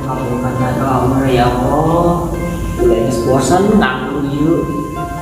Kabulkanlah doa ya Allah. Udah geus bosan nganggur ieu.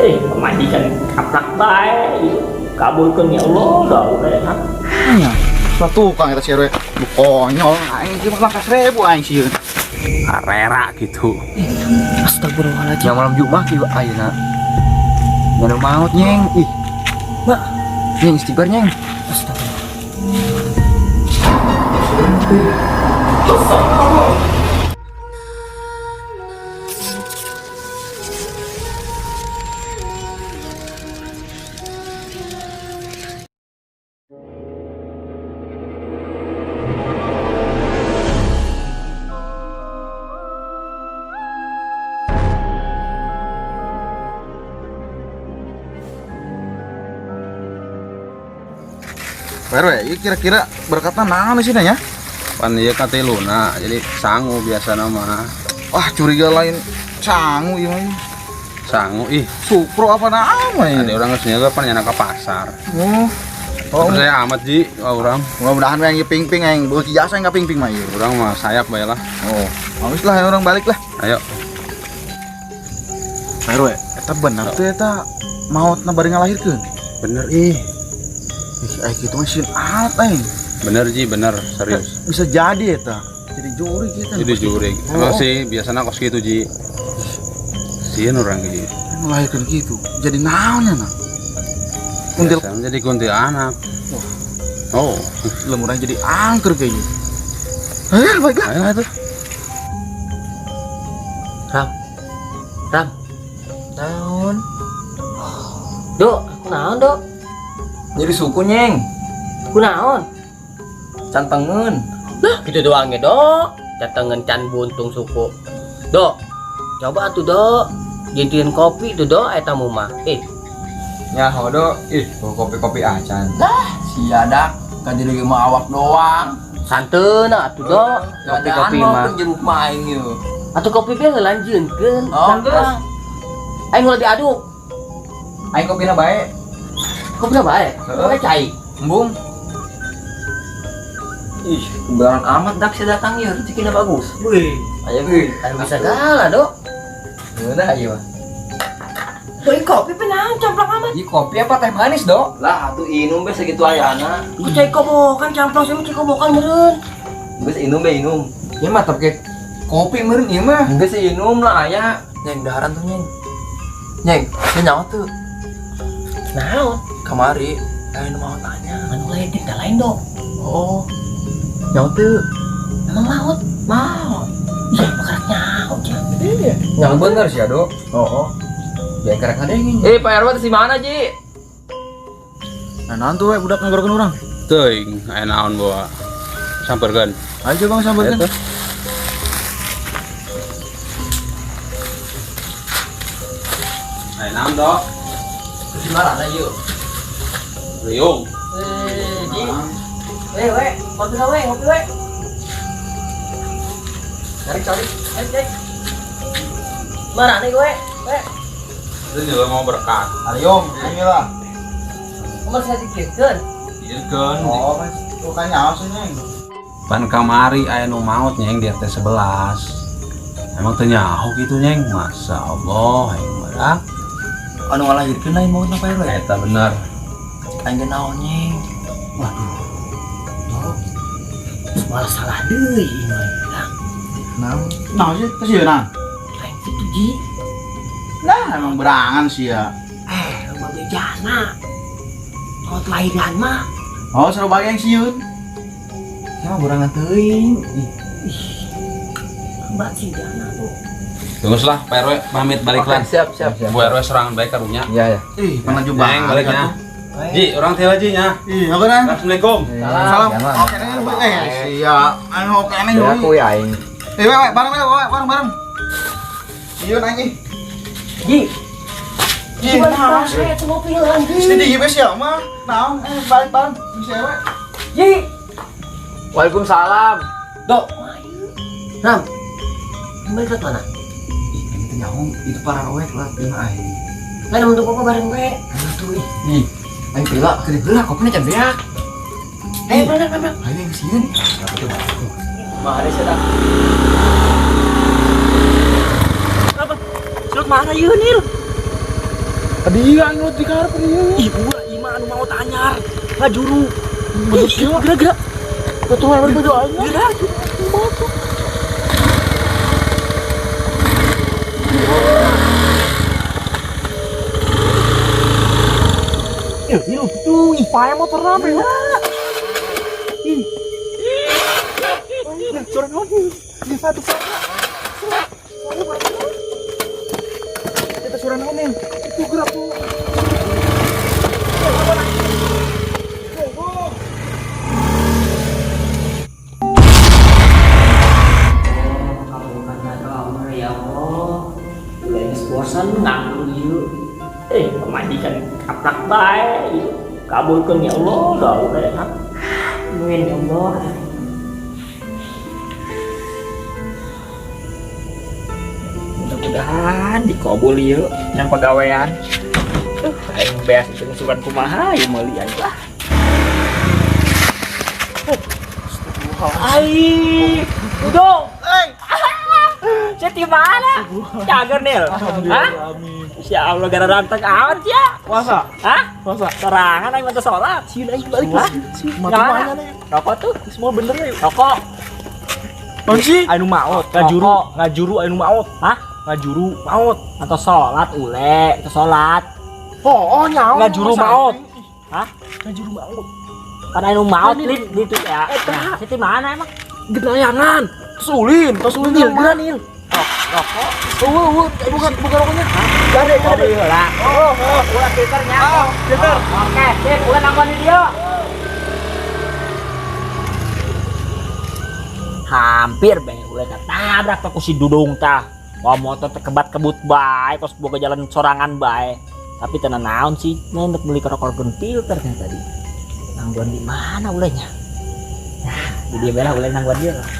Pamajikan kaplak bae ieu. Kabulkeun ya Allah doa urang. Nya. Lah tukang eta si RW. Konyol aing ieu mah langkah 1000 aing sieun. Arera gitu. Astagfirullahaladzim. Yang malam Jumat kieu ayeuna. Nyana maut nyeng. Ih. Mak. Nyeng istighfar nyeng. Astagfirullah. Pak RW, ieu kira-kira berkatna naon sih nya? Pan ieu katiluna, jadi sangu biasa nama. Wah, curiga lain sangu ieu mah. Sangu ih, Supro apa naon mah ada ieu? orang geus nyaga pan nyana ke pasar. Oh. Oh, Percaya amat ji, wah urang. mudah-mudahan we yang ping-ping aing beuki jasa yang ping-ping mah ieu. Urang mah sayap bae lah. Oh, habis lah orang balik lah. Ayo. Pak RW, eta bener tuh eta maotna bari ngalahirkeun. Bener ih. Ih, aing kitu mah sieun alat aing. Bener ji, bener serius. Bisa jadi eta. Jadi jurig kita. Jadi jurig. Oh. Emang sih biasanya kos gitu ji. Sieun urang ji. Ngalahirkeun gitu. Jadi naonnya nah? Kuntil Biasana jadi kuntilanak. Oh, lemurang jadi angker kayaknya. Ayo baiklah. ayo lah tuh. Ram. Ram. Naon? Dok, aku naon, Dok? Jadi suku nyeng. Ku naon? Cantengeun. Nah, gitu doang ya, Dok. Datengen can buntung suku. Dok, coba atuh, Dok. Jintin kopi tuh, Dok, eta mah. Nyaho do. Ih, kopi-kopi acan. Lah, sia dak. Kan jadi mah awak doang. Santeuna atuh, Dok. Kopi-kopi mah. Jeruk mah aing ieu. Atuh kopi ge ngelanjeunkeun. Oh, geus. Aing ulah diaduk. Aing kopina bae. Kopi bae. Heeh. Kopi cai. Embung. Ih, kebenaran amat dak sia datang ieu, rezekina bagus. Wih, Ayo euy. aing bisa gala, Dok. Ngeunah ieu mah. Beli kopi penahan camplang amat. Ih, kopi apa teh manis, Dok? Lah, atuh inum be segitu ayana. Ku cai kobokan camplang sih cai kobokan meureun. Geus inum be inum. Ya mah tapi kopi meureun ieu mah. Geus inum lah aya. Nyeng daharan tuh nyeng. Nyeng, dia nyawa tuh. Naon? Kamari, ayo nu mau tanya. Anu lain teh lain, Dok. Oh. Nyawa tuh. Emang maot? Mau. Iya, makarak nyaho cia. Iya. Yang bener sih, Dok. Oh. Ya karek ngadengin. Pak RW di mana, Ji? Nah, naon tuh we budak ngagorokeun urang. Teuing, aya naon bawa. Samperkeun. Ayo coba sampeurkeun. Ayo tuh. Aya naon, Dok? Di mana yuk? Riung. Ji. We, ngopi we, ngopi we. Cari cari. Ayo, cai. Mana nih gue? We. Itu juga mau berkat. Ariung, inilah. Umar saya dikirkeun. Dikirkeun. Oh, Mas. Tukang nyawa sih nyeng. Pan kamari aya nu maot nyeng di RT 11. Emang teu nyaho kitu nyeng. Masya Allah, aing mah. Anu ngalahirkeun lain maut Pak RW. Eta bener. Aing ge naon nyeng. Waduh. Dok. Malah salah deui ieu mah. Naon? Naon sih? Kasieunan. Lain kitu, Ji. Lah, emang berangan sih ya. Rumah bejana. Maut lahiran mah. Oh, seru bae yang sieun. Ya mah burangan teuing. Ih, Mbak si jana tuh. Tunggu lah, Pak RW pamit balik lah. Siap, siap, siap. Bu RW serangan baik karunya. Iya, ya. Ih, pernah juga. Neng baliknya. Ji, orang teh Ji nya. Ih, oke nah. Assalamualaikum. Salam. Jangan. Oke nih, siap. Ayo oke nih. Ya aku ya aing. We, bareng we, bareng bareng. Iya naik ih. Ji, Ih, naon sih? tuh ngopi heula, Ji. Sedih we sia mah. Naon? Balik bareng si RW. Ji. Waalaikumsalam. Dok. Ram. Kembali ke mana? Ih, aing teh nyaho itu para roek lah lima aing. Lain untuk apa bareng we? Ayo tuh ih. Ih, aing pila, gede heula kopina can beak. Ayo, bareng, bareng. Ayo yang sieun. Mari saya. Mana ieu Nil? Tadi aing lu di karep ieu. Ih, ulah ieu mah anu maot anyar. Ngajuru. Bener kieu. Geura-geura. Betul emang baju aing. Geura. Ih, tuh, ih, Pae motor apa ya? Ih. Suara naon? Ini satu suara. Kita suara naon nih? Itu gerak tuh. Kabulkanlah doa ya Allah. Ulah geus bosan nganggur ieu. Pamajikan kaplak bae ieu. Kabulkeun ya Allah, doa ulah. Amin ya Allah. Mudah-mudahan dikabul ieu yang pagawean. Aing beas itu sugan kumaha ieu meuli aing lah. Ai, Dudung. Saya di mana? Cager Nil. Hah? Ya Allah gara ranteng amat ya. Puasa. Hah? Puasa. Sorangan aing mah salat. Sieun aing balik lah. Mata rokok tuh semua bener ya. Rokok. Naon sih? Anu maot, ngajuru, ngajuru anu maot. Hah? Ngajuru maot. Atau salat ule, atau salat. Oh, nyawa. Ngajuru maot. Hah? Ngajuru maot. Kan anu maot lin gitu ya. Nah, di mana emang? Genayangan. Sulin, sulin Nil, geura Nil. Rokok. Oh, bukan rokoknya. Gade, gade. Lah. Oh, ulah filternya. Oh, filter. Oke, sip, ulah nanggon di dia. Hampir bae ulah ketabrak ku si Dudung tah. Wah, motor terkebat-kebut bae, kos boga jalan sorangan bae. Tapi tenan naon sih, untuk beli rokok filter kan tadi. Nangguan di mana ulahnya? Nah, di dia belah ulah nangguan dia lah.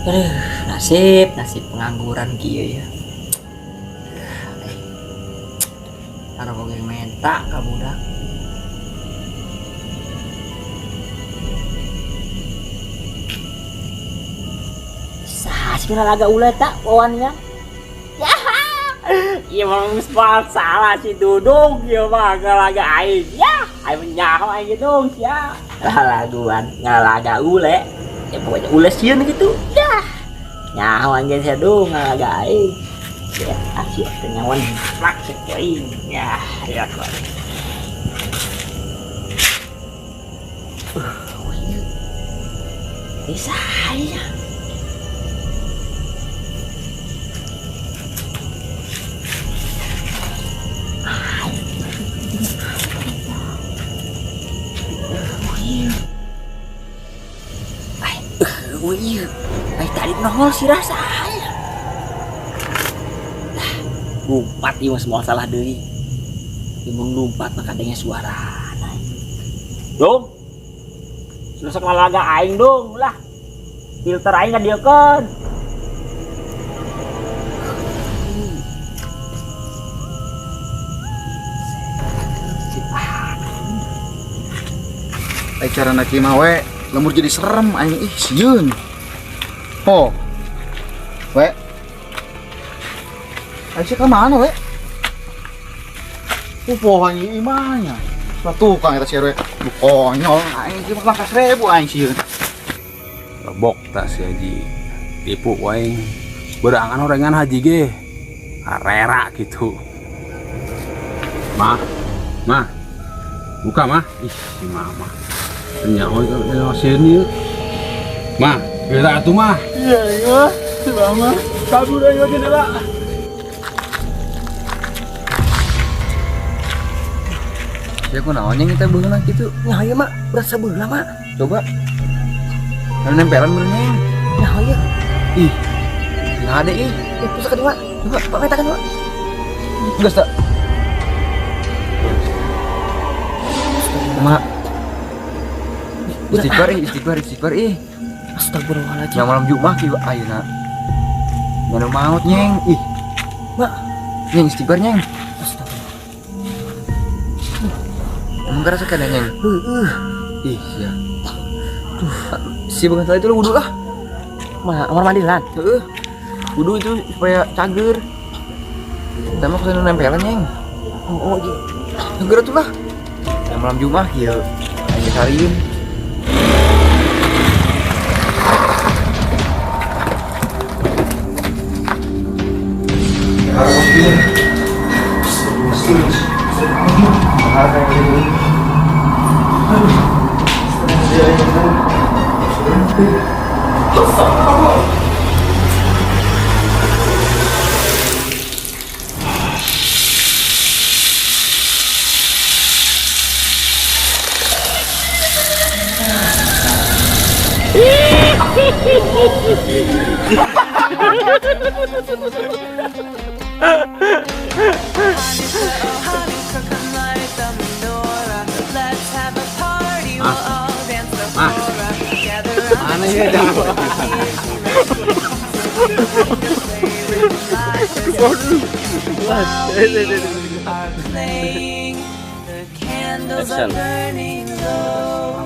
Aduh, nasib pengangguran kieu ya. Taruh oge menta ka budak. Sah sih laga ulah tak wawannya. Ya. Ieu mah geus salah si Dudung ieu mah ngalaga aing. Ya, aing menyaho aing Dudung sia. Lalaguan ngalaga ule. Ya pokoknya ule sieun gitu. Ya. Nyaho anjeun sia Dung ngalaga aing. Ya, asyik teh nyawan plak cek aing. Ya, ya kok. Bisa ya. Ay, tadi nongol si rasa ya. Lah, lumpat ieu mah semua salah deui. Ieu lumpat mah kadangnya suara. Dong. Sudah sok lalaga aing dong lah. Filter aing ngadieukeun. Ai carana kieu mah we, lembur jadi serem aing ih sieun. Oh. We. Aing sih ka mana we? Poho aing imahnya. Lah tukang eta si RW. Konyol aing ieu mah langkah 1000 aing sieun. Lebok tak si haji. Tipu aing. Berangan orengan haji ge. Arera gitu. Mah. Mah. Buka mah. Ih, si mama. Nyaho sieun ieu. Mah, geura atuh mah. Iya, iya. Si mama. Kabur aing ge lah. Ya kunaon nya kita beungeut kitu? Nya ieu mah berasa beula mah. Coba. Anu nempelan beureunya. Nya ieu. Ih. Nggak ada ih. Terus ka dieu. Coba Pak metakan, Pak. Geus tak. Mak. Istighfar ih, istighfar, istighfar ih. Astagfirullahaladzim. Yang malam Jumat kieu ayeuna. Nyanu maut nyeng ih. Mak. Nyeng istighfar nyeng. Astagfirullah. Emang kerasa kan nyeng? Heeh. Ih, sia. Duh, si bukan salah itu lu wudu lah. Mana kamar mandi lan? Heeh. Wudu itu supaya cager. Sama kesana nempelan nyeng. Oh, iya. Segera tuh lah. Yang malam Jumat ya. Aing sariin. Mana ya jangan. Candles are burning low.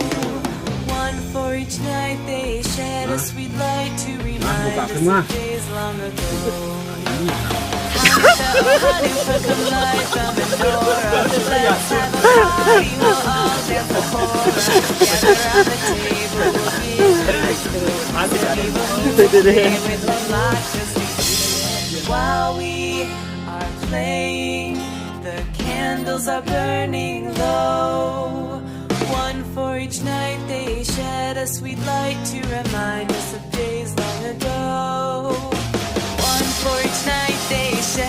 One for each night they shed a sweet light to remind us of days long ago. Hanukkah, light the menorah. Let's have a party, we'll all dance the hora. Gather round the table, we'll play with the light while we are playing. The candles are burning low. One for each night they shed a sweet light to remind us of days long ago. One for each night they shed.